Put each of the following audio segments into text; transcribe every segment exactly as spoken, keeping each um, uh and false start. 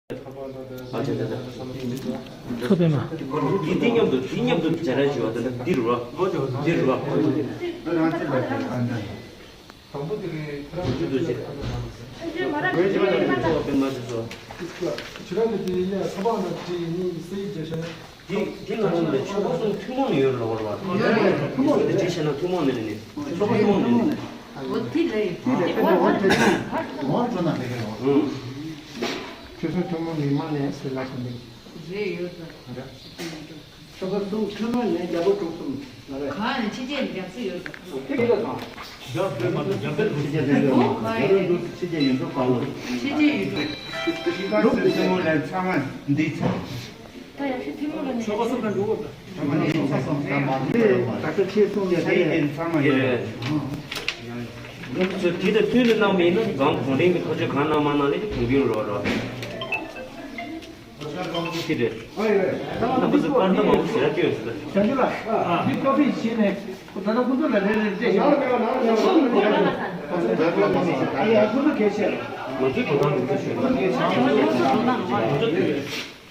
ཚོགས་པའི་མ། འདི་འདི་མཉམ་དུ་འདི་མཉམ་དུ་སྦྱར་ཡ་བྱེད་པ་དེ་འདྲ་འདི་རུ་ར། འདི་རུ་ར། དང་པོ་དེ་གའི་ཁྱེད་རང་གི་ཚོགས་པའི་མ་དེ་ཚོ། ཁྱེད་རང་གི་དེ་ཡིན་ན་ཁ་པར་ནང་བྲིས་ཡིན་ནི་སེ་ཡིག་བརྒྱབ་ཤག་ན། དེ་དེ་ང་རང་ལ་ཆོལ་ཁ་གསུམ་ཐུན་མོང་ནས་ཡོད་རེད་ལ་བར་བར། ཡོད་རེད། ཐུན་མོང་ནས་བྲིས་བྱས་ན་ཐུན་མོང་ནས་རེད་ནི། ཆོལ་ཁ་ཐུན་མོང་ནས་རེད། འོ་དེ་ལས་དེ་ལས་དཔེ་འགྲོ་དེ་ངོ་སྤྲོད་ན་འགྲིག་གི་རེད། ཨང་། ཆོལ་ཁ་ཐུན་མོང་མི་མང་ནས་ཟེར་ལ་ཟེར་འདུག་རེད་ཡོད་ད། རེད། ཆོལ་ཁ་གསུམ་ཐུན་མོང་ནས་རྒྱལ་པོ་དྲུག་གསུམ་ལ་རེད། གང་ནས་ཕྱི་རྒྱལ་རྒྱ་མཚོ་ཡོད་ད། དེ་ལ་གང་། རྒྱ་བོད་མ་གཏོགས་རྒྱ་བོད་ཕྱི་རྒྱལ་ཡོད་མ་རེད། ཕྱི་རྒྱལ་ཡོད་འགྲོ་ག་ལོ། ཕྱི་རྒྱལ་ཡོད་འགྲོ། ཕྱི་རྒྱལ་ཐུན་མོང་ལ་ཚང་མ་འདི་ཚོ། ད་ཡང་ཤི་ཐུན་མོང་ལ་ནས་ཆོལ་ཁ་གསུམ་ལ་འགྲོ་དགོས་ད། ད་ལྟ་ཆེད་གསུང་ཡ་དེ་ཚང་མ་ཡོད་རེད། ཚོ་དེ་དང་མཐུན་དུ་གནང་བ་ཡིན་ན་གང་གོང་རིམ་གྱི་ཐག་གཅོད་གང་གནང་མ་གནང་ལས་ཀྱི་གོང་འཕེལ་རོགས་རོགས། ཅི་རེད། རྣམ་པ་ཚོ་པར་འདི་མང་པོ་ཞེ་དྲག་བསྐྱོན་ཟེར། བྱ་འདི་ལ་འདི་ཀོ་པི་བྱས་ནས་ད་ལྟ་ཁོང་ཚོ་ལ་རེ་རེ་རེ་ཞིག་ད་ལྟ་ཁོང་ཚོ་ལ་རེ་རེ་རེ་ཞིག་ཡ་ཁོང་ཚོ་གལ་ཆེ། ང་ཚོའི་དོ་སྣང་ལུགས་སྲོལ་ཞུས་ན། ཁོང་ཚོ་གལ་ཆེ།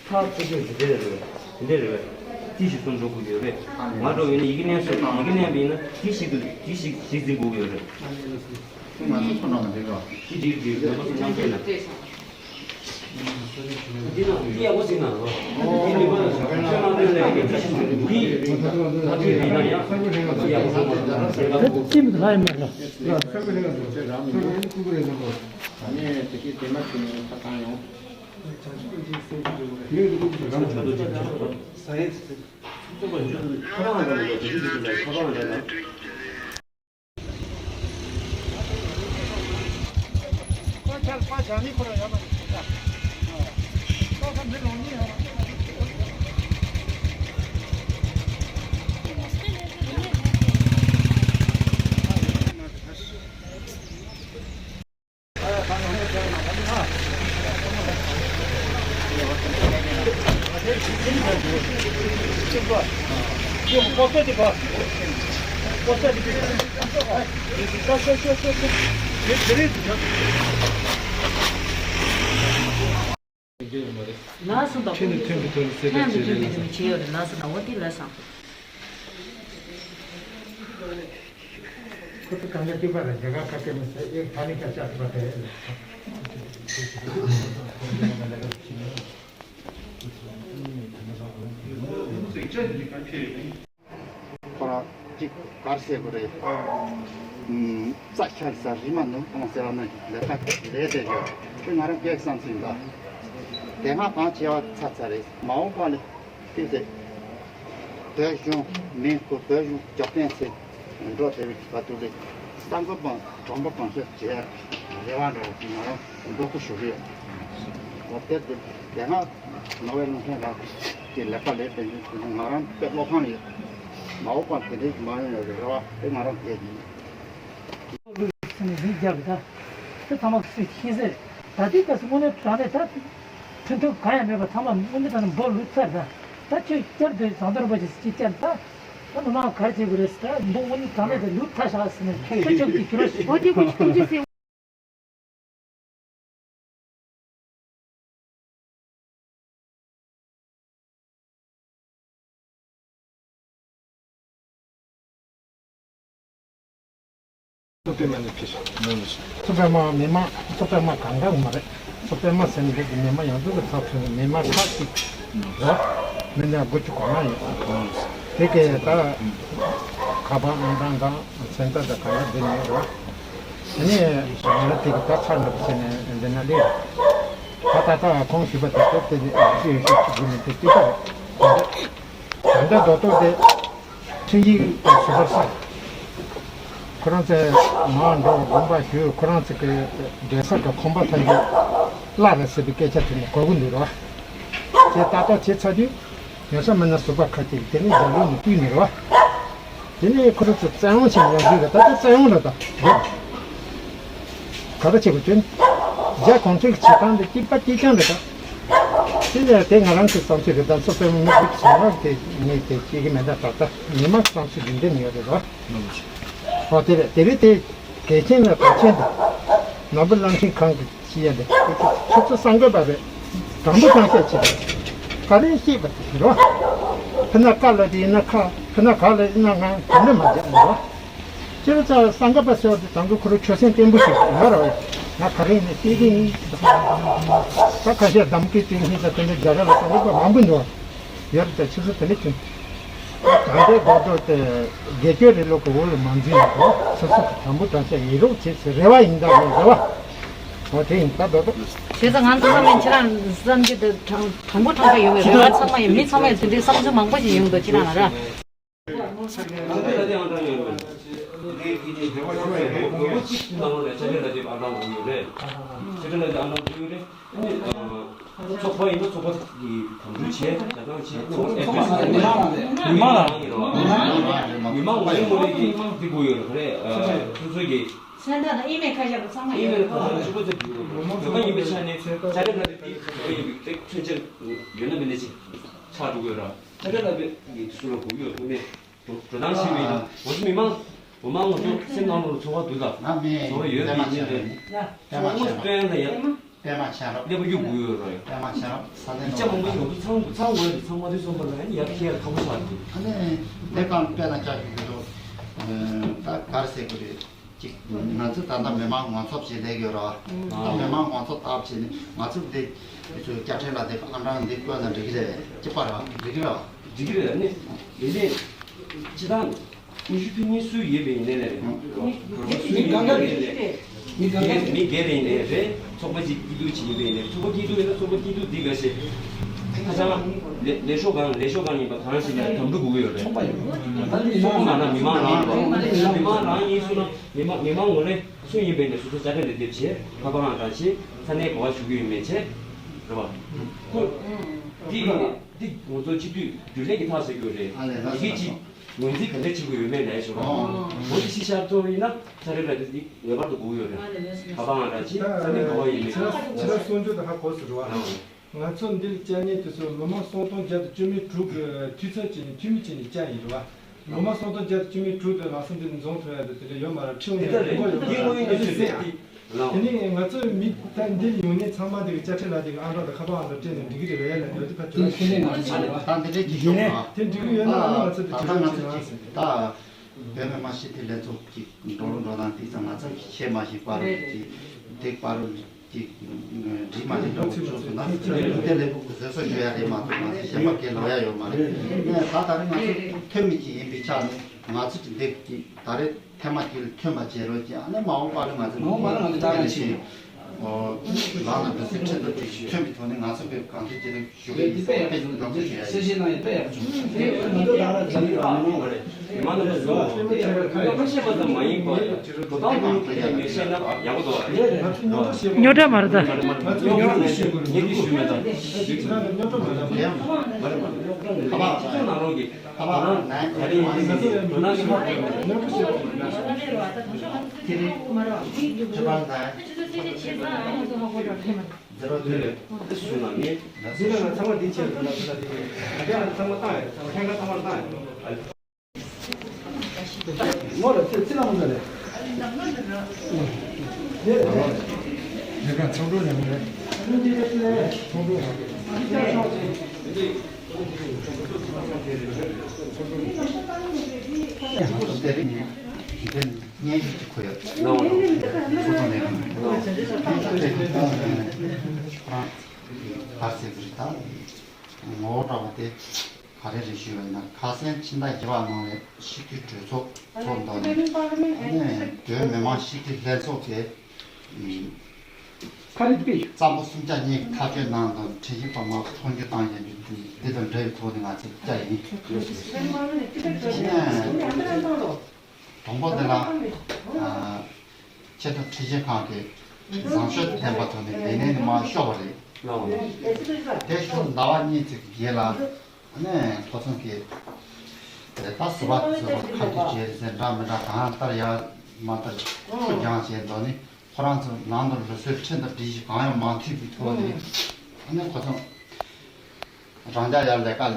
ཚར་ཚུད་རྒྱུ་དེ་འདྲ་རེད། དེ་འདྲ་རེད་བས། ཅི་ཞིག་གསུང་འགྲོ་དགོས་ཡོད་རེད། ང་འགྲོ་ཡོད་ན་ཡི་གེ་ལེན་སོང་ཡི་གེ་ལེན་པ་ཡིན་ན་ཅི་ཞིག་ཏུ་ཅི་ཞིག་གཞི་འཛིན་དགོས་ཀྱི་ཡོད་རེད། ང་ཚོ་ཚོ་ནང་མ་འདྲེས་རོགས། ཅི་འགྲིག་འགྲིག་ལོ་ཚོ་ནང་བྱས་ན། འདི་ནང་འདི་ཡག་པོ་ཞིག་ན་རོགས། འདི་མི་མང་ཞག་ཁྱོད་མ་འདོད་ལས་ཀྱི་ཅི་ཞིག་འདི་ང་ཚོའི་མི་ན་ཡང་འདི་ཡག་པོ་ཞིག་མ་རེད། ད་ཅི་མི་ལྷ་ཡིན་མ་རེད། ད་ནས་དེ་གའི་དེ་མ་ཐུབ་ནས་ཁ་བཏང་ཡོང་། ལགས་སོ། ད་ཁྱོད་ནི་ཐོན་གྱི་ཐོན་གྱི་སེ་ཐོན་གྱི་ཐོན་གྱི་ཐོན་གྱི་བྱེད་ཡོད་རེད། ལགས་སོ། ད་འོ་དེ་ལ་སང་། ཁོ་ཚོ་གང་ལ་ཐུག་པ་ལ་རྒྱ་གར་ཁ་སྐད་ནས་ཟེར་ཨེ་ཕ་ནི་ཁ་ཤག་ཐུག་པ་དེ། ཁོ་རང་གཅིག་གར་ཟེར་དགོས་རེད། རྩྭ་འཁྱེར་ས་རི་མ་ནུབ་གཏོང་ཟེར་བ་ནང་གི་ལས་ཀ་ལས་དེ་ཡོད་དེ། ང་རང་སྐད་བསམ་ཚུལ་འདྲ། དེ་སྔ་གང་བྱས་པ་ཚར་ཚར་རེད། མ་འོངས་པ་ལ་ཏིག་ཙེ་བོད་གཞུང་མིན་ཁོ་བོད་གཞུང་རྒྱབ་རྟེན་ཚེ་འགྲོ་བསྡད་པའི་བར་དུ་ལས་ས་འགོ་སྤང་གྲོང་པ་གང་ཤར་བྱས་རེ་བ་འདྲ་བ་ཅིག་ང་རང་འབོད་སྐུལ་ཞུ་གི་ཡོད། འོ་དེ་དེ་དེ་སྔ་ནོར་ཝེ་ལུང་ཐེན་ལགས་ཀྱི་ལས་ཀ་ལས་དེ་ང་རང་དཔེ་བློ་ཕམ་ཡོད། མ་འོངས་པར་དེ་འདྲའི་མ་ཡོང་ཡོད་པའི་རེ་བ་དེ་ང་རང་བསྐྱེད་ཀྱི་ཡིན། ལུས་ཟིན་ནས་རིགས་རྒྱབ་ད། དེ་ཚང་མ་སུས་ཤེས་ཟེར། ད་ལྟའི་སྐབས་སུ་དངོས་གནས་དྲང་གནས་ད། མཐུན་ཐུབ་གང་ཡང་མེད་པ་ཚང་མ་དངོས་གནས་དྲང་གནས་འབོ་ལུས་ཚར་ད། ད་ཁྱོད་བསྐྱར་དུ་ཟངས་མདོག་རིན་པོ་ཆེ་ཅིག་བསྐྱར་ད། ད་མི་མང་ག་རེ་བྱེད་དགོས་རེད་ཟེར། ད་འབོ་དངོས་གནས་དྲང་གནས་དེ་ལུས་ཐར་བཞག་ཟེར་ནས་ཁྱོད་ཁྱོད་ཀྱིས་ཁྱོད་རང་ཞིག་འོ་དེ་ཁོ་ཁྱོད་ཀྱིས་ཟེར། ཚོགས་པད་མ་ནས་ཕེབས་ཤིང་། ཚོགས་པད་མ་མི་མང་ཚོགས་པད་མ་གང་ག་མ་རེད། ཚོགས་པད་མ་ཟེར་ནས་འདི་མི་མང་ཡང་འཛུགས་ཀྱི་ཚགས་ཚུད་མི་མང་ཁག་ཅིག་རེད། མི་སྣ་དགུ་བཅུ་གོ་ལྔ་ཡོད། དེ་གས་ད་ཁ་པར་དངུལ་ཀྲམ་དང་མཚན་རྟགས་དང་གང་ག་འདི་མེད་རེད། དེ་ནས་ང་རང་དེ་གི་ད་ཚར་འགྲོ་བ་བྱས་ནས་འདི་ན་སླེབས། ད་ད་ལྟ་ཁོང་ཞུས་པ་དེ་ཚོ་དེ་ནི་ཨ་ཤི་ཡོད་ཤི་ཅི་དགོས་མིན་དེ་གཅིག་པ་རེད། ད་ལྟ་རྡོ་ཏོ་དེ་ཁྲིམས་ཡིག་དང་ཞུ་བར་ས། ཁོ་རང་ཚོས་མར་འགྲོ་དགོངས་པ་ཞུས། ཁོ་རང་ཚོ་གི་འབྲེལ་ས་གི་ཁང་པ་ཐམས་ཅད་བརླག་རེད་ཟེར་བའི་སྐད་ཆ་དེ་ནི་གོ་གི་འདུག་ར། དེ་ལྟ་རྟོག་བྱས་ཚར་དུས་ཡོད་ས་མིན་ན་ཟུར་པ་ཁ་ཅིག་དེ་ནི་རྒྱ་ལོ་ནས་བཏུས་ནས་ར། དེ་ནས་ཁོ་རང་ཚོ་བཙན་དབང་བྱས་ནས་ཡར་བཞུགས་རེད། ད་ལྟ་བཙན་དབང་རེད་ད། ག་རེ་བྱེད་དགོས་དོན། རྒྱ་གོང་ཚད་ཀྱི་བྱེད་སྟངས་དེ་གཅིག་པ་གཅིག་རྐྱང་རེད་ད། དེ་ནས་དེ་ང་རང་གི་བསམ་ཚུལ་རེད་ད། ཚོགས་པའི་མི་དགུ་བྱུང་བ་དེ་ངས་དེ་སྐྱེ་གི་མེད་ད། ད་ལྟ་མི་མང་བསམ་ཚུལ་འདི་འདྲ་ནི་ཡོད་རེད་ད། ཨོ་དེ་རེད། དེ་རེད་དེ་གལ་ཆེན་ལ་གལ་ཆེན་དུ་ནོར་བུ་གླང་ཆེན་གང་གི་ཤེས་ཡ་འདི་ཁྱོད་ཚོ་གསར་འགོད་པ་རེད། དྲང་པོ་དྲང་བཤད་བྱེད་པ། ག་རེ་བཤད་པ་དེ་རེད་བ། ཕུ་ན་ཀ་ལ་དེ་ཡིན་ན་ཁ། ཕུ་ན་ག་ལ་ཡིན་ན་ང་། དེ་འདྲ་མ་བྱེད་རེད་བ། སྤྱིར་བཏང་སངས་རྒྱས་པ་ཟེར་བ་དེ་དང་པོ་ཁོ་རང་ཆོས་སེམས་བརྟན་པོ་ཞིག་ཡོད་རེད་བ། ང་ག་རེ་ཡིན་ན་སྐྱེས་དེ་ཡིན། ད་ཁ་ཤས་གདམས་སྐྱེས་དེ་ཡིན་ད་དེ་འདྲ་རྒྱ་གར་ལ་སངས་རྒྱས་པ་མང་པོ་འདུག་བ། ཡོད་རེད། ད་ཆུ་ཚོད་དེ་ནས་ཀྱང་ད་ལྟའི་རྡོག་རྡོག་དེ་དགེ་སྐྱོན་རེ་ལོག་གི་འོག་ལ་མ་འཛུལ་ཡོད་དོ། སོ་སོ་གི་དྲང་པོ་དྲང་བཤད་ཡིན་རོགས་བྱེད་ཟེར་རེ་བ་ཡིན་ད་རེད་རེ་བ། འོ་དེ་ཡིན་ད་རྡོག་རྡོག་བྱས་ཙང་ང་ཚོ་ཚང་མས་ཁྱེད་རང་བསམ་གྱི་འདུག་དྲང་དྲང་པོ་དྲང་བཤད་ཡོད་པའི་རེ་བ་ཚང་མ་ཡོད། མི་ཚང་མས་དེ་འདྲའི་བསམ་ཚུལ་མང་པོ་ཞིག་ཡོང་འདུག་ཁྱེད་རང་ལ་ར། ཚོགས་པ་ཡིན་ན་ཚོགས་པ་གི་དམ་འཛིན་བྱས། ཚོགས་པ་ཨེ་ཌི་རེ་སི་མི་མང་ལ་ཡིན་རོགས། མི་མང་ལ་ཡིན་རོགས། མི་མང་ངོ་ལས་ངོ་ལས་ཀྱི་འདི་དགོས་ཡོད་རེད། སོ་སོ་གི་སེམས་ཐག་དང་ཨི་མེལ་ཁ་བཞག་པ་ཚང་མ་ཨི་མེལ་ཁ་བཞག་ཕྱུག་པོ་ཚོ་འདུག་བོད་པ་ཡིན་པའི་ཆ་ནས་ཆ་རེ་ལ་དེ་བོད་པ་ཡིན་པའི་དེ་མཚོན་ཆ་ཡོད་ན་མེད་ན་ཅིག་ཆགས་འགྲོ་གི་ཡོད་ར། ཆ་རེ་ལ་དེ་སུ་ལ་དགོས་ཡོད་ཐུག་མེད། འགྲོ་སྟངས་ཤེས་མེད། ང་ཚོ་མི་མང་། ང་ཚོ་མི་མང་ང་ཚོ་སེམས་ནང་ལོགས་ལ་ཚོར་བ་འདུག་ད། ང་མེད། ཚོར་བ་ཡོད་པའི་ཉིན་རེད། ཚོར་བ་དངོས་སུ་སྟོན་ཡ་ལ་ཡ། པད་མ་ཆེན་རབ། ཀླད་པ་གཡུག་དགོས་ཡོད་རེད། པད་མ་ཆེན་རབ་ས་གནས་ཡིག་ཆ་མང་པོ་ཞིག་ང་ཚོ་ཚང་ཚང་དགོས་ཡ་དེ་ཚང་མ་དུས་གསུམ་པ་ལ་ཡ་ཁྱེད་ལ་ཁག་པོ་ཆགས་འདུག་ཨ་ནི་ལས་ཀ་དཔེ་ན་ཅག་ཞིག་འདུག་ད་ག་རེ་ཟེར་དགོས་རེད། ཅིག་ང་ཚོ་ད་ལྟ་མི་མང་ངོ་ཚབ་བྱེད་བསྡད་ཡོད་ར། ད་མི་མང་ངོ་ཚབ་ལྟ་བྱས་ནས་ང་ཚོ་འདི་ཚོའི་དཔྱ་ཁྲལ་ལ་འདི་ཨང་གྲངས་འདི་བཀོད་ན་འགྲིག་གི་རེད། ཅི་པ་ར་འགྲིག་གི་ར། འགྲིག་གི་རེད། ནི་ཡིན་ནའི་སྤྱི་བཏང་ཀུན་སྤྱོད་མཐུན་མིན་སུ་ཡོད་པའི་ཡིན་ནའི་ལས་རེད། སུ་ཡོད་པའི་ཡིན་ནའི་ལས། མི་སྒེར་མི་སྒེར་ཡིན་ནའི་རེད། ཚོགས་པ་གཅིག་སྐྱིད་སྡུག་ཅིག་ཡིན་པའི་ཡིན་ནའི་ཚོགས་པ་སྐྱིད་སྡུག་ཡིན་ན་ཚོགས་པ་སྐྱིད་སྡུག་འདི་ག་ཞེས། ཁ་སང་ལས་ལས་ཤོག་གང་ལས་ཤོག་གང་ཡིན་པ་གང་ཞིག་ལ་དམ་བསྒྲུབ་དགོས་ཀྱི་ཡོད་རེད། ཚོགས་པ་མ་ན་མི་མང་རང་རེད། མི་མང་རང་ཡིན་སུ་ན་མི་མང་མི་མང་ངོ་ལས་སུ་ཡིན་པའི་ནས་སོ་སོ་དཔྱ་ཁྲལ་ལས་འདེབས་བྱེད། ཁ་པར་ཨང་གྲངས་བྱེད། ས་གནས་གོ་བ་ཞུ་གི་ཡོད་མེད་བྱེད། རེད་བ། ཁོ་འདི་འདི་ང་ཚོ་སྤྱི་འཐུས་རྒྱུན་ལས་ཀྱི་ཐག་བཅད་རྒྱུ་རེད། ཡི་གེ་གཅིག་ངོས་འཛིན་ག་འདྲ་བྱེད་དགོས་ཡོད་མེད་ལས་ཞུ་རོགས། འོ་འདི་ཤི་ཤར་གཙོ་བོ་ཡིན་ན་ཚ་རེ་ར་འདི་ངེས་པར་དུ་དགོས་ཡོད་རེད། ཁ་པར་ཨང་གྲངས་བྱེད། ས་གནས་གོ་བ་ཡོད་མེད། ཁྱེད་རང་གསུང་རྒྱུ་དང་ཧ་གོ་སོང་རེད་བ། ང་ཚོ་འདིར་བཅར་མཁན་དེ་ཚོ་མི་མང་སུམ་སྟོང་བརྒྱ་དང་བཅུ་མེད་དྲུག་གི་འཐུས་ཚབ་བྱས་ནས་འཐུས་མི་བྱས་ནས་བཅར་ཡིན་རེད་བ། མི་མང་སུམ་སྟོང་བརྒྱ་དང་བཅུ་མེད་དྲུག་དེ་ལམ་སང་འདི་ནས་འཛོམས་ཐུབ་ཡ་དེ་དེ་འདྲ་ཡོད་མ་རེད། ཁྲིམས་དེ་ལྟར་རེད། ཡོད་ཡོད་འདི་དངོས་ཡོད་གནས་ཚུལ་རེད། དེ་ནས་ང་ཚོའི་མི་ད་འདིར་ཡོང་མཁན་ཚང་མ་དེ་གི་དཔྱ་ཁྲལ་ལ་དེ་གི་ཨང་གྲངས་དང་ཁ་པར་ཨང་གྲངས་སྤྲད་ནས་འགྲིག་གི་རེད་ལ་ཡ་ལ་ཡོད་དེ་ཕར་ཚུར་ལ་ཞུ་ཡ་མ་རེད། ད་འདི་འདྲའི་གི་ཡོད་མ་རེད། དེ་འགྲིག་གི་ཡོད་ན་ང་ཚོ་དེ་ད་ལྟ་ང་ཚོ་གི་ད་བོད་མི་མང་སྤྱི་འཐུས་ལྷན་ཚོགས་ཀྱི་འགྲོ་ལུགས་འགྲོ་སྟངས་དེ་ཚོ་ང་ཚོ་ཤེས་མ་ཤེས་པ་རུ་ཀྱི་དེ་པ་རུ། ཅིག་འདྲིས་མ་འདྲིས་འདྲ་བོ་བྱུང་སོང་ན་དེ་ལས་ཁུག་གི་བཟོད་གསོ་ཞུ་ཡ་རེད་མ་གཏོགས་ང་ཚོ་གཞན་པ་སྒེར་ལབ་ཡ་ཡོད་མ་རེད། ནས་ད་ད་རེས་ང་ཚོ་ཐོན་མི་གཅིག་ཡིན་པའི་ཆ་ནས་ང་ཚོ་གི་འདེགས་ཀྱི་ད་རེས་ཐེངས་མ་གཅིག་ལ་ཐོན་པ་བྱེད་རོགས་གྱིས། ཨ་ནི་མ་འོངས་པ་ལ་ང་ཚོ་མ་འོངས་པ་ལ་ང་ཚོ་ད་ག་ནས་ཤེས་ལག་ན་འདུག་སེ་ཁྲིད་འདུག་ཅིག་ཐོན་པའི་ཐོག་ནས་ང་ཚོ་གི་གང་ཐུབ་ཅི་ཐུབ་ཞུ་གི་ཡིན་ཟེར་བ་དཔེ་ཅིག་འགྲོ་དགོས་ཞུ་ཡ་ཡིན། གསལ་བཤད་གནང་ཡ་དཔེ་ཡག་པོ་བྱུང་། དེ་ང་ཚོ་ད་ལ་ཛ་དྲག་མི་མང་བ་རེད། མི་མང་རྣམ་པ་ཚོ་ཁ་ཤས་པ་ཙམ་མ་ཡིན་པར་འགྲོ་སྟངས་མང་པོ་ཡིན་མི་ཤེས་ན་ཡག་པོ་འདུག་རེད། རྙོག་དྲ་མ་རེད་ད། ངེད་ཀྱི་ཞུས་མེད་ད། ཁ་པར་ནང་རོགས་ཀྱི་ཁ་པར་ནང་ག་རེ་ཡིན་མིན་འགྲོ་སྟངས་ཀྱི་ཁ་པར་ཐེ་རེ་ཁ་པར་ནང་ཛི་རོ་ཛི་རོ། དེ་སུ་ན་ངས་འདི་ལ་ང་ཚང་མ་འདི་བྱས་ཡོད་ན་ཚང་མ་འདི་ཡོད། ང་ཚང་མ་བཏང་ཡོད། ཚང་མ་ལྷན་ཁང་ཚང་མར་བཏང་ཡོད། ངོ་ལ་ཚེ་ཚེ་ལ་མོ་ལ་རེད། ལས་ཀ་ཚོགས་འགྲོ་ནས་མ་རེད། ཚོགས་འགྲོ་ལ། སྙན་ཞུ་ཅིག་ཁོ་ཡོད། ཁོ་ཚོ་ནས་ཁོ་རང་ཕར་ཟེར་གི་རེད་ད། ངོ་བོ་འདྲ་བ་དེ་ག་རེ་རེད་ཞུས་པ་ཡིན་ན། ཁ་སང་ཕྱི་ཟླ་བཞི་པ་ནང་ནས་སྤྱི་འཐུས་གྲོས་ཚོགས་ཚོགས་འདུག་ནས་ནས་བོད་མི་མང་སྤྱི་འཐུས་ལྷན་ཚོགས་ཀྱིས་ཁ་རི་དཔེ་གཙང་པོ་སུམ་བརྒྱ་གཉིས་ཀྱི་ཐག་གཅོད་གནང་དང་ཁྲིམས་ཞིབ་པ་མང་ཚོགས་མཐོང་ཆུང་བཏང་བཞིན་པའི་དུས་འདི་དང་འབྲེལ་བའི་ཐོག་ནས་ང་ཚོས་བཅར་ཡིན། དང་པོ་འདི་ལ་ཆེས་མཐོ་ཁྲིམས་ཞིབ་ཁང་གིས་བཟང་སྤྱོད་ལྡན་པ་ཐོག་ནས་ལས་གནས་ནས་མར་བཤོར་བ་རེད། དེ་ཞུ་ཟླ་བ་གཉིས་ཙམ་གྱི་རྗེས་ལ་ནས་ཁོ་ཚོ་གིས་ད་ཟུར་པ་ཚོས་ཁ་ཐུག་བྱས་ཟེར་འདྲ་མི་འདྲ་གང་ལྟར་ཡ་མ་ལྟར་ཁྲུ་རྒྱང་བྱས་འདུག་ནི། ཁོ་རང་ཚོ་ནང་དུ་ལུགས་སྲོལ་ཁྲིམས་དང་སྒྲིག་གཞི་གང་ཡང་མ་མཐུན་པའི་ཐོག་ནས་ཨ་ནི་ཁོ་ཚོ་ རང་རྒྱལ་ཡར་ལས་ཀ་ལས་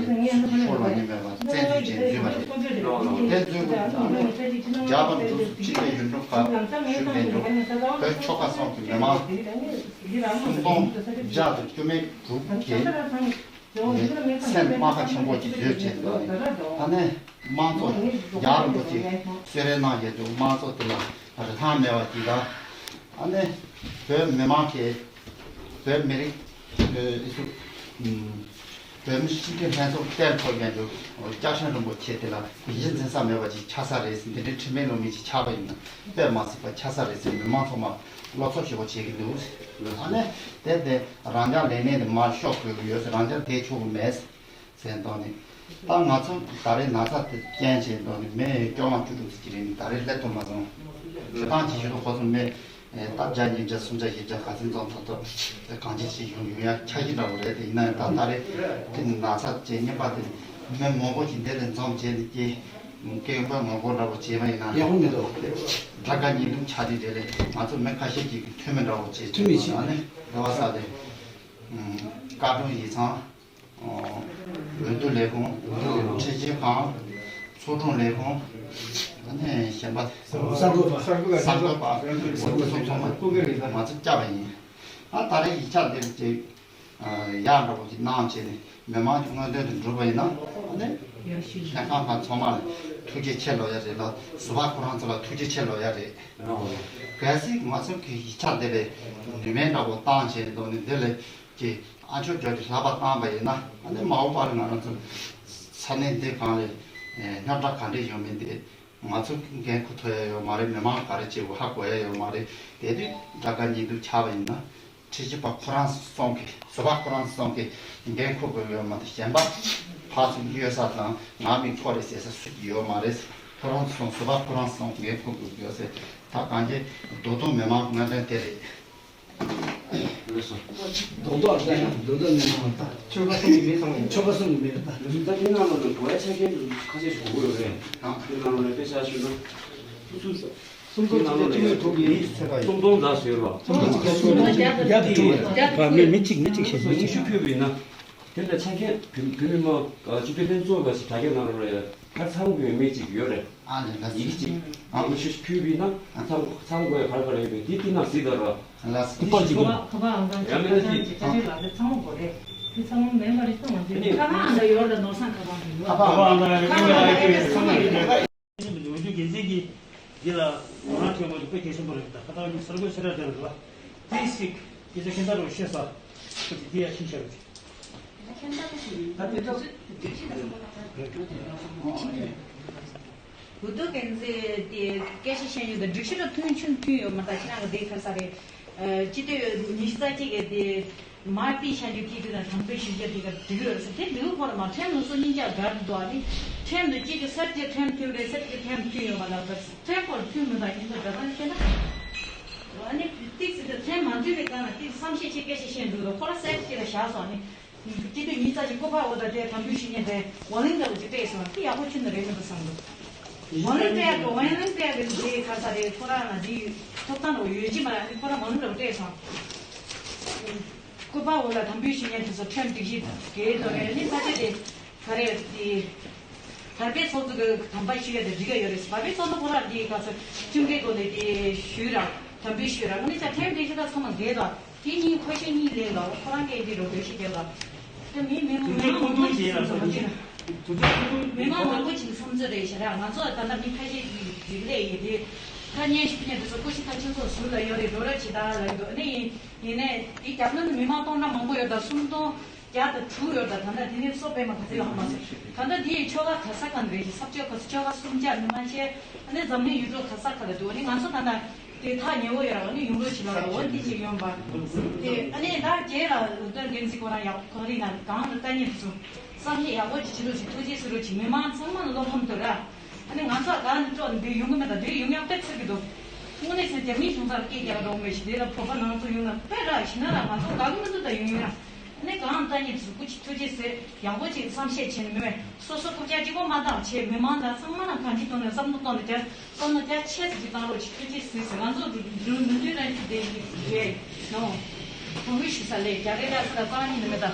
ཤོར་བ་ཉིན་མེད་པ་བཙན་འཛུལ་བྱས་འཛུལ་བ་རེད། དེ་འཛུལ་དགོས་ན་རྒྱ་བལ་འབྲུག་སྤྱི་པའི་ཡུལ་གྲུ་ཁག་བཞུགས་པའི་འགྲོ་བོད་ཆོལ་ཁ་གསུམ་གྱི་མི་མང་སུམ་སྟོང་བརྒྱ་དང་བཅུ་མེད་དྲུག་གིས་སེམས་རྨ་ཁ་ཆེན་པོ་ཅིག་བཟོས་བྱས་འདུག་ཨ་ནི་དམངས་གཙོ་རྒྱལ་རིན་པོ་ཆེ་གསོལ་རས་གནང་ཡོད་འདུག་དམངས་གཙོ་དེ་ལ་རིན་ཐང་མེད་པ་ཅིག་དང་། ཨ་ནི་བོད་མི་མང་གིས་བོད་མི་རིགས་ཨེ་ཨེ་ཚུ་ཨམ་བོད་མི་སྤྱི་འཐུས་ལྷན་ཚོགས་གཏན་ཐོབ་མཁན་དུ་སྐྱབས་ཆེན་རིན་པོ་ཆེ་དེ་ལ་གཞི་འཛིན་ས་མེད་པ་ཅིག་ཆགས་ས་རེད་ཟེར། འདི་འདྲའི་ཁྲིམས་མེད་ལུགས་མེད་ཅིག་ཆགས་པ་ཡིན་ན་དཔེ་མ་སྲིད་པ་ཆགས་ས་རེད་ཟེར། མི་མང་ཚང་མ་སློབ་གསོ་ཞེ་པོ་བྱེད་ཀྱི་འདུག་ཨ་ནི་དེ་དེ་རང་འཇགས་ལས་གནས་དེ་མར་ཤོག་དགོས་ཀྱི་ཡོད་ཟེར། རང་འཇགས་བསྡད་ཆོག་གི་མེད་ཟེར་མདོག་ནི། ད་ང་ཚོ་ད་རེས་ན་ཚ་དེ་རྐྱེན་བྱས་མདོག་ནི་མི་བཅོ་ལྔ་བཅུ་དྲུག་ཙམ་ཅིག་རེད། ད་རེས་སླེབས་ཐུབ་མ་སོང་། ཞེ་སྡང་གི་ཞུ་དུ་ཁོ་ཚོ་མི་ད་བརྒྱ་ཉིས་བརྒྱ་སུམ་བརྒྱ་བཞི་བརྒྱ་ག་ཚོད་འཛོམས་ཐུབ་ཐུབ་དེ་གང་ཅི་ཞིག་ཡོང་ཡོང་ཡ་འཆར་གཞི་འདྲ་བོ་རེད། དེ་ཡིན་ན་ཡང་ད་ད་རེས་དེ་ན་ཚ་བྱས་རྙིང་པ་དེ་མི་མང་པོ་ཞིག་འདི་ལ་འཛོམས་བྱས་ནས་ཀྱི་སྐད་ཡོན་པ་མང་པོ་འདྲ་བོ་བྱས་པ་ཡིན་ན་ཡག་པོ་མི་འདུག་དགྲ་དགའ་གཉིས་འདུམ་ཆགས་དེ་རེད། ང་ཚོ་མི་ཁ་ཤས་ཀྱིས་འཐུས་མི་འདྲ་བོ་བྱས། འཐུས་མི་བྱས་ནས་རེ་བ་ས་དེ་བཀའ་དྲུང་ཡིག་ཚང་། འོས་བསྡུ་ལས་ཁུངས། ཁྲིམས་ཞིབ་ཁང་། ཚོགས་དྲུང་ལས་ཁུངས། ཨ་ནི་གཞན་པ། གསར་འགོད་པ། གསར་འགོད་པ། གསར་འགོད་པ་ཚོ་ཚང་མ་ང་ཚོ་བསྐྱབས་པ་ཡིན། ཨ་ད་རེས་ཡིག་ཆ་འདིར་ཅིག་ཡག་འདྲ་པོ་ཅིག་གནང་བྱས་ནས་མི་མང་གི་མངོན་འདོད་དུ་འགྲུབ་པ་ཡིན་ན་ཨ་ནི་ལྷན་ཁང་ཁག་ཚང་མ་ལ་ཐུགས་རྗེ་ཆེ་ལབ་ཡ་རེད་ལ། ཟུར་པ་ཁོ་རང་ཚོ་ལ་ཐུགས་རྗེ་ཆེ་ལབ་ཡ་རེད། གལ་སྲིད་ང་ཚོ་གི་ཡིག་ཆ་འདི་ལས་ནུས་མེད་འདྲ་པོ་བཏང་བྱས་འདུག་ནི་འདི་ལས། ཀྱི་ཨ་མཆོག་རྒྱལ་གྱི་ལྷག་པ་བཏང་པ་ཡིན་ན་ཨ་ནི་མ་འོངས་པར་ང་རང་ཚོ་ས་གནས་འདི་གང་ལས་རྙོག་དྲ་ག་འདྲ་ཡོང་མིན་དེ་ང་ཚོ་འགན་འཁུར་ཐུབ་ཡ་ཡོད་མ་རེད། མི་མང་ག་རེ་བྱེད་དགོས་ཧ་གོ་ཡ་ཡོད་མ་རེད། དེ་དུས་དགྲ་དགའ་གཉིས་འདུག་ཆགས་པ་ཡིན་ན་ཁྲིམས་ཞིབ་པ་ཁོ་རང་སོང་གི་ཟུར་པ་ཁོ་རང་སོང་གི་འགན་འཁུར་དགོས་ཡོད་མ་རེད། གཞན་པ་ཕར་ཚུར་གཡོལ་ས་དང་ང་མི་ཁོ་རེད་ཟེར་ས་སུ་ཡོད་མ་རེད། ཁོ་རང་སོང་ཟུར་པ་ཁོ་རང་སོང་འགན་འཁུར་དགོས་ཡོད་ཟེར། ད་གང་ཅི་རྡོ་དུང་མི་མང་ངོས་འཛིན་དེ་རེད། རྡོག་རྡོག་ལ་ལྟ་ཡང་རྡོག་རྡོག་ནས་མ་ལྟ། ཆོལ་ཁ་གསུམ་གྱི་མི་ཚང་མ་ཡིན། ཆོལ་ཁ་གསུམ་གྱི་མི་ལ་ལྟ། ད་དེ་ནང་ལ་དུ་གོ་ཡ་ཆ་རྐྱེན་དུ་ཁ་ཤས་ཤིག་དགོས་ཀྱི་ཡོད་རེད། དེ་ནང་ལ་དཔེ་ཆ་ཤོད་ན་སུམ་ཅུ་དང་གཅིག་ལས་དྲུག་གི་སུམ་སྟོང་ལ་ཟེར་བ། སུམ་སྟོང་བརྒྱ་དང་དྲུག་ཡོད། མི་མི་གཅིག་མི་གཅིག་ཤོད་མི་གཅིག་ཉི་ཤུ་ཕུལ་བ་ཡིན་ན་དེ་ལ་ཆ་རྐྱེན་བུད་བུད་མེད་མ་སྤྱི་འཐུས་ལྷན་ཚོགས་པ་ཞིག་དྲ་རྒྱ་ནང་ལ་རེད། གར་ཚང་དགོས་མེད་ཅིག་ཡོད་རེད། ཨ་ལས་ལ་ཡིག་ཅིག་ཨ་ཁུ་ཤུ་ཕུལ་བས་ན་ཚང་ཚང་དགོས་གར་གར་ཡོད་པས་འདི་ཏི་ན་སྲིད་ད་ར། ལ་སྲིད་པ་ཅིག་ཁ་པ་ཨང་གང་ཡང་མེད་ན་ཅི། ཁ་པ་ཨང་གང་ཅི་ཁ་ཅི་ལ་དེ་ཚང་མ་དགོས་རེད། དེ་ཚང་མ་མེད་པ་རེད་ཚང་མ་འདི་ཁ་པ་ཨང་གང་ཡོད་ར་ནོར་སང་ཁ་པ་ཨང་གང་ཡོད། ཁ་པ་ཨང་གང་ཡོད་ཚང་མ་ཡོད་རེད། འོས་བསྡུ་འགན་འཛིན་གྱིས་འདི་ལ་ང་རང་ཐོན་པ་དཔེ་གལ་ཆེན་པོ་རེད། ད་ཁ་ཐག་གསར་འགོད་ཕྱི་དྲགས་དེ་རེད་བ། དེ་སྲིད་སྐད་ཆ་ཁྱེད་ཚ་རོགས་ཤེས་ས་ཁོ་ཅིག་དེ་ཡ་ཤིང་ཤར་རེད། འོས་བསྡུ་འགན་འཛིན་དེ་སྐད་ཆ་བཤད་ཡོད་དང་སྒྲིག་གཞི་དང་མཐུན་ཆུང་མཐུན་ཡོད་མ་ད་ཁྱེད་རང་གི་དེ་ག་ས་རེད། སྤྱི་ཟླ་ཉི་ཤུ་རྩ་གཅིག་གི་དེ་མར་པི་ཤ་རྒྱུ་ཐིག་དུ་དང་དམ་པའི་ཞུ་རྒྱུ་དེ་ག་འགྲིག་ཡོད་རེད་ཟེར། དེ་འགྲིག་ཁོ་ར་མ་ཁྲེམ་ལ་སོ་སྙིང་རྒྱ་དགར་འདུག་ཨ་ནི་ཁྲེམ་དུ་གཅིག་གི་སར་གྱི་ཁྲེམ་མཐུན་རེད། སར་གྱི་ཁྲེམ་མཐུན་ཡོད་མ་ད་ཁྲེམ་ཁོ་ར་མཐུན་མི་དང་ཡིན་ཚོ་འདྲ་དང་ཤེས་ན། ཨ་ནི་ཏིག་ཙི་དེ་ཁྲེམ་མ་མཐུན་པའི་སྒང་ལ་ཏིག་བསམ་ཤེས་ཆེ་སྐད་ཆ་བཤད་འདུག་ར་ཁོ་ར་སར་གྱི་ལ་བཞག་སོང་ཨ་ནི། སྤྱི་འཐུས་ཉིས་རྩ་གཅིག་སྐུ་པར་འོག་ཏུ་དེ་དམ་འབུལ་ཞུ་མཁན་དེ་ཝ་ལིང་འདྲ་བོ་ཅིག་སྤྲད་སོང་། དེ་ཡག་པོ་ཁྱོན་ནས་རེད་མི་འདུག་བསམ་འདུག་ཝ་ལིང་སྤྲད་ཡག་གི་ཝ་ལིང་སྤྲད་ཡག་གི་དེ་ག་ས་རེད། ཁོ་རང་ལ་དེ་ཐོབ་ཐང་འདྲ་བོ་ཡོད་ཀྱི་མ་རེད། ཨ་ནི་ཁོ་རང་ཝ་ལིང་འདྲ་བོ་སྤྲད་སོང་། སྐུ་པར་འོག་ལ་དམ་འབུལ་ཞུ་མཁན་དེ་ཚོ་ཁྲིམས་སྒྲིག་གཞི་འགལ་འགྲོ་རེད། ཨ་ནི་ས་ཆ་དེ་ག་རེ་དེ། བར་པའི་ཚོགས་གཙོ་གི་དམ་པ་ཞུ་ཡ་དེ་འགྲིག་ག་ཡོད་རེད། བར་པའི་ཚོགས་གཙོ་ཁོ་རང་དེ་ག་ཚོད་ཁྲིམས་འགལ་སྒོ་ནས་དེ་ཞུས་ར་དམ་འབུལ་ཞུས་ར་ཨ་ནི་ཅག་ཁྲིམས་སྒྲིག་གཞི་དང་ཚང་མ་འགལ་དང་། དེ་གཉིས་ཁོ་ཤེས་གཉིས་ལེན་ལ་ཁོ་རང་གིས་འདི་རུ་འགྲེལ་བཤད་རྒྱབ་ལ། དེ་མི་མི་མང་མང་པོ་ཅིག་བསམ་ཚུལ་རེད། མི་མང་མང་པོ་ཅིག་བསམ་ཚུལ་རེད་ཤག་ར། ང་ཚོ་ད་ལྟ་མི་ཁ་ཤས་ཀྱིས་རིག་ལས་ཡིན་དེ། ཁ་ཉན་ཞུ་མཁན་དེ་ཚོ་སྐུ་ཞབས་ཁ་ཆེན་ཚོ་ཟུར་ལ་ཡོད་རེད། རོགས་རོགས་བྱེད་དང་ལབ་འདུག་ཨ་ནི་ཡིན་ནའི་དེ་རྒྱབ་ལོགས་ནས་མི་མང་སྟོང་ཕྲག་མང་པོ་ཡོད་ད་སུམ་སྟོང་བརྒྱ་དང་དྲུག་ཡོད་ད། ད་ལྟ་དེ་ནས་གསོ་སྤེལ་མ་ག་ཚོད་ཡོད་ཧ་མ་སོང་། ད་ལྟ་དེ་ཡི་ཆོལ་ཁ་ག་ས་གང་རེད་ཞེ་ས་ཆོལ་ཁ་ཆོལ་ཁ་སུམ་བརྒྱ་མི་མང་ཆེ་ཨ་ནི་འཛམ་གླིང་ཡུལ་གྲུ་ག་ས་ག་ལ་འདུག་ཨ་ནི་ང་ཚོ་ད་ལྟ། དེ་ཐག་ཉེ་བོ་ཡོད་ར་བ་ནི་ཡོང་རོགས་བྱེད་ལ་འོ་དེ་ཅིག་ཡོང་བ། དེ་ཨ་ནི་ད་རྒྱལ་ལ་འོས་བསྡུ་འགན་འཛིན་ཁོ་རང་ཡག་གང་རིགས་ན་གང་ལ་ལྟ་ཉེ་དུ་བསམ་ཤེས་ཡག་པོ་ཅིག་བྱེད་རོགས་ཅིག་ཐུགས་རྗེ་གཟིགས་རོགས་ཅིག་མི་མང་ཚང་མ་ལ་བློ་ཕམ་དུ་ར། ཨ་ནི་ང་ཚོ་ག་ནས་སྤྲོ་འདི་ཡོང་གི་མེད་ད་འདི་ཡོང་ཡག་དཔེ་ཚིག་གི་འདུག་དངོས་གནས་སེམས་རྒྱ་མིའི་གཞུང་ཚབ་སྐད་རྒྱག་རོགས་མེད་ཞིག་དེ་ལ་བོད་པ་ནང་ཚོ་ཡོང་ན་དཔེ་ར་ཞིག་ན་ར་ང་ཚོ་དགའ་གི་མི་འདུག་ད་ཡོང་ཡོང་ར། ཨ་ནི་གང་ལྟ་ཉེ་དུ་གཟུགས་པོ་ཅིག་ཐུགས་རྗེ་ཟེར་ཡག་པོ་ཅིག་བསམ་ཤེས་བྱེད་ནས་མི་བས་སོ་སོ་རྐུབ་བཀྱག་གཅིག་པོ་མ་བཏང་བྱས་མི་མང་ད་ཚང་མ་ལ་གང་ཅི་དོན་ནས་བསམ་བློ་གཏོང་ནས་བསམ་བློ་རྒྱ་ཆེ་ཙམ་ཅིག་བཏང་རོགས་ཞེས་ཐུགས་རྗེ་གཟིགས་ཟེར། ང་ཚོ་འདི་འདི་འདི་འདི་རང་གི་བསྡད་ཡིན་རེད་ནོ། གོང་བུ་ཞུ་ས་ལས་རྒྱ་རེ་ར་ས་ལ་རྩ་བ་ཉིད་ནས་མེད་ད།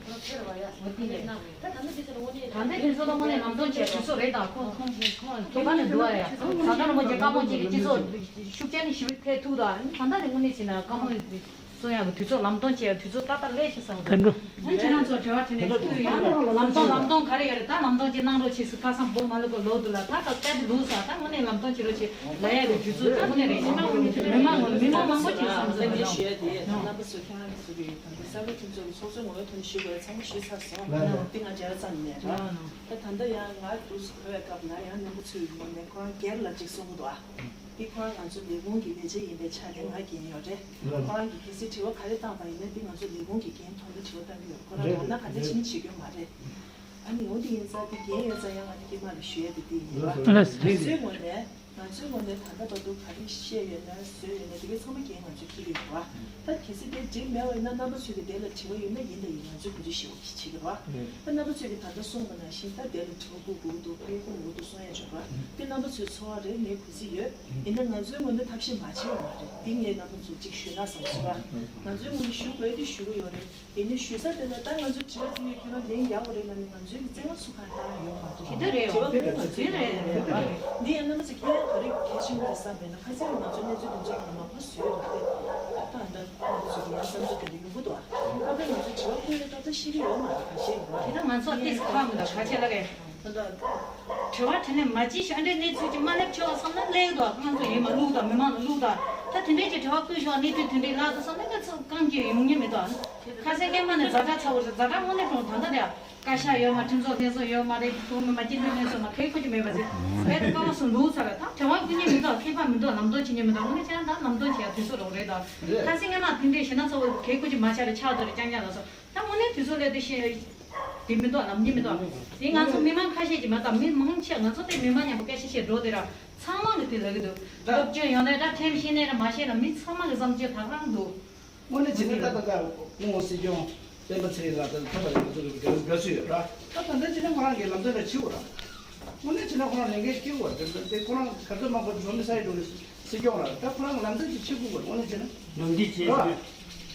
ཁོ་རང་ཕེབས་ར་བ་ཡ། འོ་དེ་རེད། ད་ད་ལྟ་དེ་ཚོ་ལ་དངོས་གནས། ད་ལྟ་དེ་ཚོ་ལ་དངོས་གནས་ལམ་སྟོན་བྱས་དུས་ཚོད་རེད། ད་ཁོང་ཁོང་ཁོང་ཁྱད་པར་ནས་འདུག་ཨ་ཡ། ད་ལྟ་རིན་པོ་ཆེ་བཀའ་དབང་ཅིག་གིས་སྤྱི་ཚོགས་ཤུགས་ཆེན་ཞིག་ཐེག་ཐུབ་ད། ད་ལྟ་དེ་དངོས་གནས་བྱས་ན་བཀའ་མོལ་གསུང་ཡག་གི་དུས་ཚོད་ལམ་སྟོན་བྱས་ཡག་དུས་ཚོད་ཏག་ཏག་སླེབས་ཤག་བསམ་གི་འདུག་ཨ་ཁྱེད་རང་ཚོ་དྲི་བ་དྲིས་ལན་ཐུབ་ཡོད། ལམ་སྟོན་ལམ་སྟོན་ག་རེ་ཡོད་རེད། ད་ལམ་སྟོན་ཅིག་གནང་རོགས་བྱེད་ཟེར། ཁ་སང་བོད་མ་ལོག་གི་ལོག་འདུག་ལ། ད་ད་སྐད་ལུགས་ས་ད་དངོས་གནས་ལམ་སྟོན་བྱེད་རོགས་བྱེད་ལབ་ཡག་གི་དུས་ཚོད་ད་དངོས་གནས་རེད། མི་མང་མི་མང་མང་པོ་ཅིག་བསམ་ཟིན་ལབ་ཡ་ཞུ་ཡ་དེ་ཡིན། རྣམ་པ་ཚོ་ཁྱེད་རང་ཚོ་གི་ད་ལྟ་ས་གནས་ཁྱིམ་ཚང་གི་ཚོགས་གཙོའི་ངོ་ཐོག་ནས་ཞུ་དགོས་ཡ་ཚང་མ་ཞུས་ཚར་སོང་། ལགས་ལགས། འདི་ང་མཇལ་ཙམ་ནས་ར། ད་ད་ལྟ་ཡང་ང་འདུག་སེ་གོ་བའི་སྐབས་ན་ཡང་རྣམ་པ་ཚོའི་ངོས་ནས་ཁོ་རང་སྒེར་ལ་ཅིག་གསུང་གི་འདུག་ཨ། འདི་ཁོ་རང་ང་ཚོའི་ལས་ཁུངས་ཀྱི་ལས་བྱེད་ཡིན་པའི་ཆ་ནས་ང་འགན་ཡོད་རེད། ཁོ་རང་གིས་གལ་སྲིད་དྲི་བ་ག་རེ་བཏང་བ་ཡིན་ན་འདི་ང་ཚོ་ལས་ཁུངས་ཀྱི་འགན་ཐོག་ནས་དྲི་བ་བཏང་གི་ཡོད། ཁོ་རང་རེད་ཡང་ན་ག་འདྲ་རེད་བྱས་ནས་བྱེད་རྒྱུ་མ་རེད། ཨ་ནི་འོ་འདི་ཡིན་ཙང་འདི་འགན་ཡོད་ཙང་ཡང་ང་ནི་སྐྱེས་མ་ལ་ཞུ་ཡ་དེ་འདི་ཡིན་པ། ལགས་སོ། ང་ཚོའི་ངོས་ནས། ང་ཚོའི་ངོས་ནས་ད་ལྟ་བར་དུ་ག་རེ་བཤད་ཡོད་ན་བཟོས་ཡོད་ན་དེ་གའི་ཚང་མ་འགན་ང་ཚོས་འཁྱེར་གྱི་ཡོད་རེད་བ། ད་གལ་སྲིད་དེ་འགྲིག་མེད་པ་ཡིན་ན་རྣམ་པ་ཚོས་ཀྱི་དེ་ལ་དྲི་བ་ཡོད་ན་ཡིན་དང་ཡིན་ང་ཚོས་གུས་བརྩི་ཞུ་བྱེད་ཀྱི་རེད་བ། ད་རྣམ་པ་ཚོས་ཀྱི་ད་ལྟ་གསུངས་པ་ནང་བཞིན་ད་དེ་ལ་དྲི་བ་བཀོད་དགོས་ཀྱི་འདུག་ཕ་གི་བཀོད་མི་དགོས་འདུག་གསུང་ཡ་ཡོད་རེད་བ། དེ་རྣམ་པ་ཚོའི་ཚོར་བ་རེད། ངས་གུས་བརྩི་ཡོད། ཡིན་ན་ང་ཚོའི་ངོས་ནས་ཐབས་ཤེས་མ་བྱས་པ་མ་རེད། དེ་ངས་རྣམ་པ་ཚོ་གཅིག་ཞུས་ན་བསམ་སོང་བ། ང་ཚོའི་ངོས་ནས་ཞུ་དགོས་དེ་ཞུ་གི་ཡོད་རེད། དེ་ནས་ཞུ་ས་དེ་ལ་ད་ང་ཚོ་དྲི་བ་དེ་ཡི་ཁྱོད་རང་ལན་ཡག་པོ་རེད་ལབ་ནས་ང་ཚོའི་གི་བཙན་བཀའ་ཚུར་ཁ་བཏང་ཡོད་མ་རེད། དེ་འདྲ་རེད། དྲི་བ་ཁོ་རང་ང་ཚོའི་རེད་རེད་རེད། འདི་ཡང་རྣམ་པ་ཚོ་ཁྱེད་རང་ག་རེ་གལ་ཆེན་པོ་རེད་བསམ་པས་ན། ཁ་སང་ང་ཚོ་གནས་ཚུལ་དེ་ཚོ་ཡང་མ་ཕར་བཟོས་ཡོད་རེད། ད་ད་ང་ཚོ་གི་ཡང་བསམ་ཚུལ་དེ་འདྲ་ཡོང་གི་འདུག་ཨ། ཁ་ཁ་ང་ཚོ་དྲི་བ་བཀོད་ཡོད་ད་ལྟ་ཤེས་ཀྱི་ཡོད་མ་རེད། ཁ་ཤས་ཡོད་རེད། དེ་ད་ང་ཚོ་ཏིས་ཁག་མི་འདུག་ཁ་ཆེ་ལ་གས། ད་ལྟ་དྲི་བ་དྲིས་ལན་མ་བྱེད་ཤག་འདྲའི་གནས་ཚུལ་ཅིག་མ་སླེབས་ཆོག་བསམ་ན་སླེབས་འདུག་ང་ཚོ་ཡིན་མ་བླུག་དང་མི་མང་ལ་བླུག་དང་། ད་དེ་འདྲའི་ཅིག་དྲི་བ་བཀོད་ཤོག་གནས་ཚུལ་དེ་འདྲའི་ལ་དུ་བསམ་ན་ད་ཚོ་རྐང་གཅིག་ཡོང་ཉེན་མི་འདུག་ཁ་སང་སྐྱེས་མ་ནས་ཛ་དྲག་ཚ་བོ་རེད། ཛ་དྲག་དངོས་གནས་དྲང་ད་ལྟ་དེ་བཀའ་ཤག་ཡོད་མ། ཁྲིམས་ཚོགས་ལྷན་ཚོགས་ཡོད་མ་རེད། བོད་མི་མང་སྤྱི་འཐུས་ལྷན་ཚོགས་མ་གལ་ཁོ་ཅིག་མེད་པ་ཟེར། བས་ད་ཀ་བ་སུ་འདུག་ཚར་རེད། ད་དྲི་བ་བཀོད་ཉེན་མི་འདུག་ཁྱད་པར་མི་འདུག་ལམ་སྟོན་བྱེད་ཉེན་མི་འདུག་དངོས་གནས་བྱས་ན་ད་ལམ་སྟོན་བྱེད་ཡ་དུས་ཚོད་རོགས་རེད་ད། ཁ་སང་སྔན་མ་དེ་འདྲའི་ཞེ་ན་ཚ་བོ་གལ་ཁོ་ཅིག་མ་ཆགས་རེད། ཆགས་འདུག་རེད། རྐྱང་རྐྱང་ལ་སོ། ད་དངོས་གནས་དུས་ཚོད་སླེབས་དུས་ཤེས་དེ་མི་འདུག་ལམ་རྒྱུན་མི་འདུག་དེ་ང་ཚོ་མི་མང་ཁ་ཤས་ཀྱིས་མ་གཏོགས་མི་མང་ཆེ་ང་ཚོ་དེ་མི་མང་མཉམ་པོ་སྐད་ཆ་བཤད་འགྲོ་དེ་ར་ཚང་མ་གིས་དེ་ལབ་ཀྱི་འདུག་སློབ་སྦྱོང་ཡོད་ནའི་འདྲ། ཁྲིམས་ཤེས་ནའི་འདྲ། མ་ཤེས་ན་མི་ཚང་མ་གི་བསམ་ཚུལ་ད་ག་རང་འདུག་དངོས་གནས་བྱས་ན་ད་ལྟ་ད་སྐུ་ངོ་སྲིད་སྐྱོང་སྤེན་པ་ཚེ་རིང་ལགས་དང་ཐོག་མ་ལ་ང་ཚོ་གི་དགའ་བསུ་ཡོད་ར། ད་ད་ལྟ་བྱས་ན་ཁོ་རང་གིས་ལམ་སྟོན་ལ་བྱིའུ་ར། དངོས་གནས་བྱས་ན་ཁོ་རང་ལས་འགན་སྐྱེལ་དགོས་རེད། དེ་ཁོ་རང་ག་ཚོད་མང་པོ་འགྲོ་མི་ས་ཡི་འགྲོ་གི་སྲིད་སྐྱོང་ར། ད་ཁོ་རང་ལམ་སྟོན་ཅིག་བྱེད་དགོས་པ་དངོས་གནས་བྱས་ན། ནམ་འདི་བྱས་ར།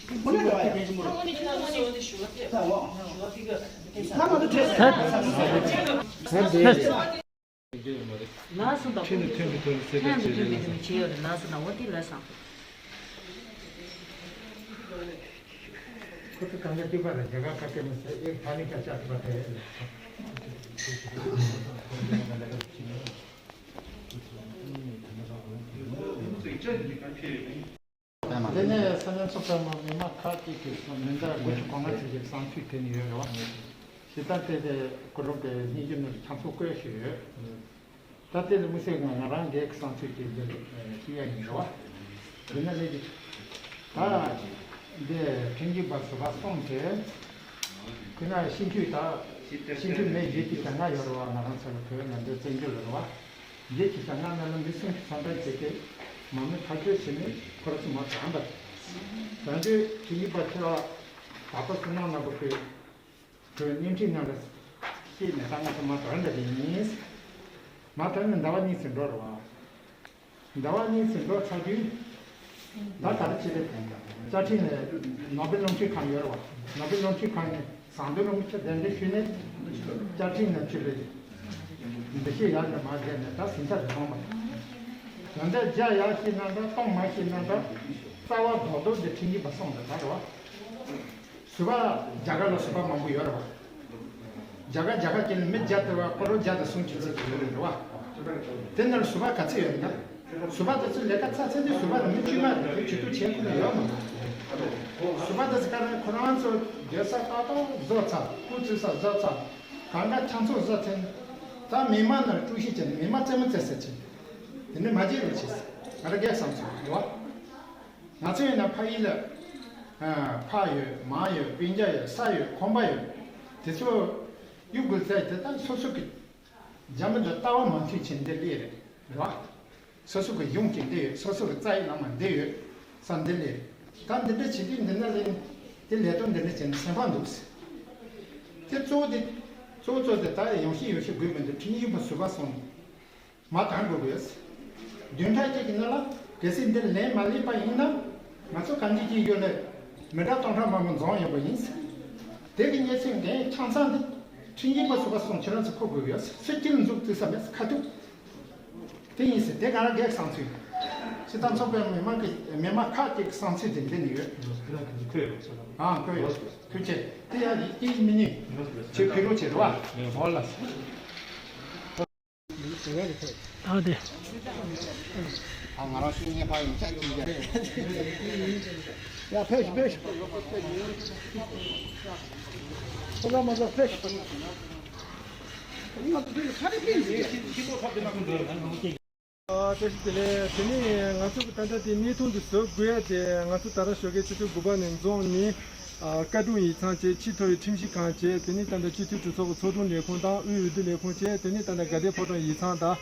དངོས་གནས་ར་ཡ། ད་འོ། ད་འོ། ད་ང་ཚོ་ཞུ་བ་ཕེབས། ད་འོ། ཞུ་བ་ཕེབས་གི། ད་ང་ཚོ་བྲེལ་ད་ད་ད་ད། ལགས་སོ། ད་ཁྲིམས་ནི་མཐུན་པའི་ཐོག་ནས་གསལ་ཁྲིམས་བྲིས་ལ་ཁྲིམས་མཐུན་པའི་ཐོག་ནས་བྱས་ཡོད་རེད། ལགས་སོ། ད་འོ་དེ་ལོས་སམ། ཁོ་ཚོ་གང་ག་གཅིག་པ་རེད། རྒྱ་གར་ཁ་སྐད་མི་ཟེར་ཨེ་ཕ་ནི་ཁ་ཆག་པ་དེ། དེ་ནས་ས་གནས་ཚོགས་པའི་མི་མང་ཁག་ཅིག་གིས་མི་ཟླ་དགུ་བཅུ་གོ་ལྔ་ཚེས་ཀྱི་བསང་མཆོད་ཕུལ་ནས་ཡོད་རེད་བ། ཇི་ལྟར་བལྟས་ཏེ་གུ་རུབ་ཀྱི་སྙན་ཞུ་ནང་ཕྱག་མཚོ་བཀོད་ཞུས་ཡོད། ད་ལྟའི་ལུགས་སྲོལ་ང་ང་རང་སྒེར་གྱི་བསང་མཆོད་ཀྱི་འདིར་ཞུ་ཡ་ཡིན་རེད་བ། ཡིན་ན་ལས་ཀྱི་ད་འདི་ཁྲིམས་ཀྱི་བར་བཟོ་པ་གསུམ་དེ་ཁོ་ན་སྤྱི་འཐུས་ད་སྤྱི་འཐུས་མི་བཞི་བཅུ་ཞེ་ལྔ་ཡོད་རེད་བ། ང་རང་ཚོ་ལ་བོད་ནང་འདི་བཙན་བྱོལ་ལ་རེད་བ། བཞི་བཅུ་ཞེ་ལྔ་ནང་ལ་མི་སུམ་ཅུ་ཐམ་པ་བྱས་ཏེ་མང་མོས་ཐག་གཅོད་བྱས་ནས་ཁོ་རང་ཚོ་མ་དྲངས་པ་རེད། ད་འདི་ཁྲིམས་ཀྱི་བར་ཁྱེད་རང་དག་པ་བསོད་ནམས་རྣམ་པ་ཁོས། བརྙན་འཕྲིན་ནང་ལ་ཤེས་ནས་ད་ང་ཚོ་མ་དོན་འདྲ་ཡིན། མ་དོན་ནི་ཟླ་བ་གཉིས་ཙམ་འགྲོ་རེད་བ། ཟླ་བ་གཉིས་ཙམ་འགྲོ་ཚར་དུས། ད་ག་རེ་བྱེད་རེད་དེ། བཅའ་ཁྲིམས་ནས་ནོར་བུ་རླུང་འཕྲིན་ཁང་ཡོད་རེད་བ། ནོར་བུ་རླུང་འཕྲིན་ཁང་ནས་ཟངས་མདོག་རླུང་འཕྲིན་གདན་འདྲེན་ཞུས་ནས། བཅའ་ཁྲིམས་ནས་ཆུ་ལས། འདི་ཤེས་ཡག་ནས་མ་བསྡད་ནས་ད་ཟིང་ཆ་རེ་མཐོང་བ། ད་ལྟ་རྒྱ་ཡག་ཤེས་ན་འདྲ་གཏོང་མ་ཤེས་ན་འདྲ། རྩ་བ་རྡོག་རྡོག་འདི་ཁྲིམས་ཀྱི་བ་སོང་འདི་ད་རེད་བ། ཟུར་པ་རྒྱ་གར་ལ་ཟུར་པ་མང་པོ་ཡོད་རེད་བ། རྒྱ་གར་རྒྱ་གར་གྱི་མི་བརྒྱ་དེ་བ་ཀོ་རོ་བརྒྱ་དང་སུམ་ཅུ་ཙམ་ཅིག་ཡོད་རེད་བ། དེ་ནང་ཟུར་པ་ག་ཚོད་ཡོད་ན། ཟུར་པ་དེ་ཚོ་ལས་ཀ་ཚ་ཚ་དེ་ཟུར་པ་ལ་མི་བཅུ་ལྔ་རེད། ཁོ་ཇུས་གཏོགས་བྱེད་ཁོ་ན་ཡོད་མ་རེད། ཟུར་པ་དེ་ཚོ་ག་རེ་ཁོ་རང་ཚོ་སྡོད་ས་ལྟ་སྟངས་བཟོ་ཚར། སྐུ་བཙུགས་ས་བཟོ་ཚར། གང་ག་ཆང་ཚོགས་བཟོ་ཚར། ད་མི་མང་ནང་དཀྲུག་ཤིང་བྱས་ནས་མི་མང་རྩེད་མོ་རྩེ་ཟེར་ཆེ། དེ་ནི་མ་བརྗེད་རོགས་བྱེད་ཟེར། ང་རང་སྒེར་བསམ་ཚུལ་རེད་བ། ང་ཚོ་ཡིན་ན་ཕ་ཡུལ་ལ། ཨ། ཕ་ཡོད། མ་ཡོད། སྤུན་ཀྱག་ཡོད། ས་ཡོད། ཁང་པ་ཡོད། དེ་ཚོ་གཡུག་དགོས་ཚད་དེ་ད་སོ་སོ་གི་རྒྱ་མི་ལ་ལྟ་བ་མ་མཐུན་ཕྱིན་འདི་ལས་རེད་རེད་བ། སོ་སོ་གི་གཞུང་གཅིག་འདི་ཡོད། སོ་སོ་གི་རྩ་ཡི་ལམ་འདི་ཡོད། ས་འདི་ལས་རེད། ད་འདི་འདྲ་བྱེད་དུས་འདི་ན་ལས་དེ་ལས་དོན་འདི་འདྲ་བྱས་ནས་སེམས་ཁ་འདུག་ཟེར། དེ་གཙོ་བོ་དེ་གཙོ་བོ་གཙོ་དེ་ད་ཡང་ཤེས་ཡོད་ཤེས་དགོས་མི་འདུག་ཁྲིམས་ཡིག་པ་ཟུར་པ་སོང་ནས། མ་དང་དགོས་དགོས། བདུན་ཕྲག་གཅིག་གི་ནང་ལ་གལ་སྲིད་འདིར་ལན་མ་སླེབས་པ་ཡིན་ན། ང་ཚོ་གང་ཅི་ཅི་ཡོད་ལས་མི་དྲག་སྟོང་ཕྲག་མང་པོ་འཛོམས་ཡོང་པ་ཡིན། དེ་གི་གནས་ཚུལ་འགན་ཆང་ཚང་འདི་ཁྲིམས་ཡིག་པ་ཚོ་ག་སོང་ཁྱེད་རང་ཚོ་ཁོ་དགོས་ཡོད། སུ་སྐྱིད་འཛུགས་བཙུགས་ས་མེད་ཁ་ཐུག་དེ་ཡིན་ཟེར་དེ་ག་རང་གེགས་བསམ་ཚུལ། སྤྱི་བཏང་ཚོགས་པའི་མི་མང་གི་མི་མང་ཁག་ཅིག་གི་བསམ་ཚུལ་དེ་འདི་ནས་ཡོད། ཨ་ཁོས་ཡོད། ཁོས་ཡོད། ཐུགས་རྗེ་ཆེ། དེ་ཡང་ཡིད་ཀྱི་མི་ཉན། ཁྱེད་ཕི་རོ་ཆེ་རེད་བ། འོ་ལ། ཨ་དེ། ཨ་ང་རང་ཤུགས་ངན་པ་ཡིན་ཆ་ཅི་ཡ། ཡ་ཕེབས་ཕེབས། ཁོ་ལ་མ་ཟ་ཕེབས། ཨ་དེ་ཞིག་དེ་ལས་དེ་ནས་ང་ཚོ་གི་ད་ལྟ་དེ་གནས་ཐུང་དུ་བཟོ་དགོས་ཡ་དེ་ང་ཚོ་ད་ར་ཞོགས་ཀའི་ཆུ་ཚོད་དགུ་པ་ནས་འཛོམས་ནས། ཨ། བཀའ་དྲུང་ཡིག་ཚང་བཅས། ཆེས་མཐོ་བའི་ཁྲིམས་ཞིབ་ཁང་བཅས། དེ་ནས་ད་ལྟ་སྤྱི་འཐུས་གྲོས་ཚོགས་ཀྱི་ཚོགས་དྲུང་ལས་ཁུངས་དང་དབུས་འོས་བསྡུ་ལས་ཁུངས་བཅས། དེ་ནས་ད་ལྟ་དགའ་ལྡན་ཕོ་བྲང་ཡིག་ཚང་དང་།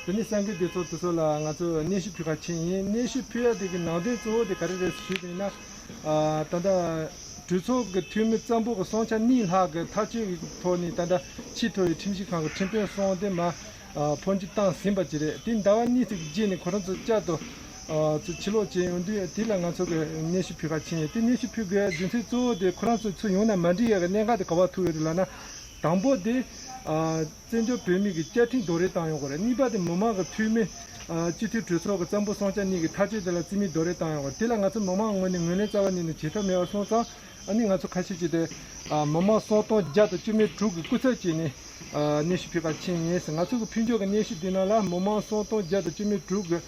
དེ་ནས་གསར་འགོད་སྡེ་ཚོགས་དེ་ཚོ་ལ་ང་ཚོས་སྙན་ཞུ་ཕུལ་ག་ཕྱིན་ཡིན། སྙན་ཞུ་ཕུལ་ཡ་དེ་གི་ནང་དོན་གཙོ་བོ་དེ་ག་རེ་རེད་ཞུས་པ་ཡིན་ན། ཨ། ད་ལྟ་གྲོས་ཚོགས་ཀྱི་འཐུས་མི་གཙང་པོ་གི་སོང་ཆ་གཉིས་ལྷག་གི་ཐག་གཅོད་ཀྱི་ཐོག་ནས་ད་ལྟ་ཆེས་མཐོ་བའི་ཁྲིམས་ཞིབ་ཁང་གི་ཁྲིམས་དཔོན་གསུམ་དེ་མ། ཨ། འཕོ་འགྱུར་བཏང་ཟིན་པ་ཅིག་རེད། དེ་ཟླ་བ་གཉིས་ཙམ་གྱི་རྗེས་ནས་ཁོ་རང་ཚོ་བསྐྱར་དུ། ཨ། ཚུར་ཕྱིར་ལོག་བྱས་ཡོང་དུས་དེ་ལ་ང་ཚོ་གིས་སྙན་ཞུ་ཕུལ་ག་ཕྱིན་ཡོད། དེ་སྙན་ཞུ་ཕུལ་དགོས་རྒྱུ་མཚན་གཙོ་བོ་དེ་ཁོ་རང་ཚོ་ཚུར་ཡོང་ན་མ་འགྲིག་ཡག་གི་གནད་འགག་དེ་ག་པར་ཐུག་ཡོད་རེད་ལབ་ན། དང་པོ་དེ། ཨ། བཙན་བྱོལ་བོད་མི་གི་བཅའ་ཁྲིམས་རྡོག་རོལ་བཏང་ཡོང་གི་རེད། གཉིས་པ་དེ་མི་མང་གི་འཐུས་མི། ཨ། སྤྱི་འཐུས་གྲོས་ཚོགས་ཀྱི་གཙང་པོ་སོང་ཆ་གཉིས་ཀྱི་ཐག་གཅོད་དེ་ལ་རྩིས་མེད་རྡོག་རོལ་བཏང་ཡོང་གི་རེད། དེ་ལ་ང་ཚོ་མི་མང་ངོས་ནས་ངོས་ལེན་རྩ་བ་ཉིད་ནས་བྱེད་ཐབས་མེད་པ་སོང་ཙང་། ཨ་ནི་ང་ཚོ་ཁ་ཤས་ཀྱིས་དེ། ཨ། མི་མང་སུམ་སྟོང་བརྒྱ་དང་བཅུ་མེད་དྲུག་གི་སྐུ་ཚབ་བྱས་ནས། ཨ། སྙན་ཞུ་ཕུལ་ག་ཕྱིན་ཡིན་ཟེར། ང་ཚོ་གི་ཕུལ་འབྱོར་གྱི་སྙན་ཞུ་འདི་ནང་ལ་མི་མང་སུམ་སྟོང་བརྒྱ་དང་བཅུ་མེད་དྲུག་གི་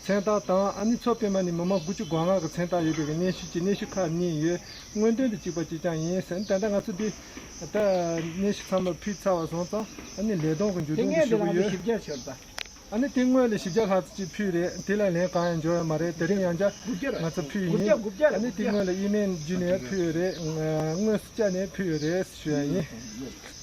མཚན་རྟགས་དང་། ཨ་ནི་མཚོ་པདྨ་ནས་མི་མང་དགུ་བཅུ་གོ་ལྔ་གི་མཚན་རྟགས་ཡོད་པའི་གི་སྙན་ཞུ་གཅིག་སྙན་ཞུ་ཁག་གཉིས་ཡོད། སྔོན་ཐོན་དེ་གཅིག་པ་གཅིག་རྐྱང་ཡིན་ཟེར། ད་ལྟ་ང་ཚོ་འདི་ད་སྙན་ཞུ་ཚང་མ་ཕུལ་ཚར་བ་སོང་ཙང་། ཨ་ནི་ལས་དོན་གྱི་མཇུག་སྡོམ་དེ་ཞུ་གི་ཡོད། ཞིབ་ཕྲ་ཤོད་ད། ཨ་ནི་དེ་སྔོན་ལ་བཞི་བརྒྱ་ལྷག་ཙམ་ཅིག་ཕུལ་རེད། དེ་ལ་ལན་གང་ཡང་འབྱོར་ཡོད་མ་རེད། དེ་རིང་ཡང་བསྐྱར་དགུ་བརྒྱ་རེད། ང་ཚོ་ཕུལ་དགུ་ཡིན། བརྒྱ་དགུ་བརྒྱ་རེད། ཨ་ནི་དེ་དགུ་བརྒྱ་སྔོན་ལ་ཨི་མེལ་བརྒྱུད་ནས་ཕུལ་ཡོད་རེད། དངོས་སུ་བཅར་ནས་ཕུལ་ཡོད་རེད་ཞུ་ཡ་ཡིན།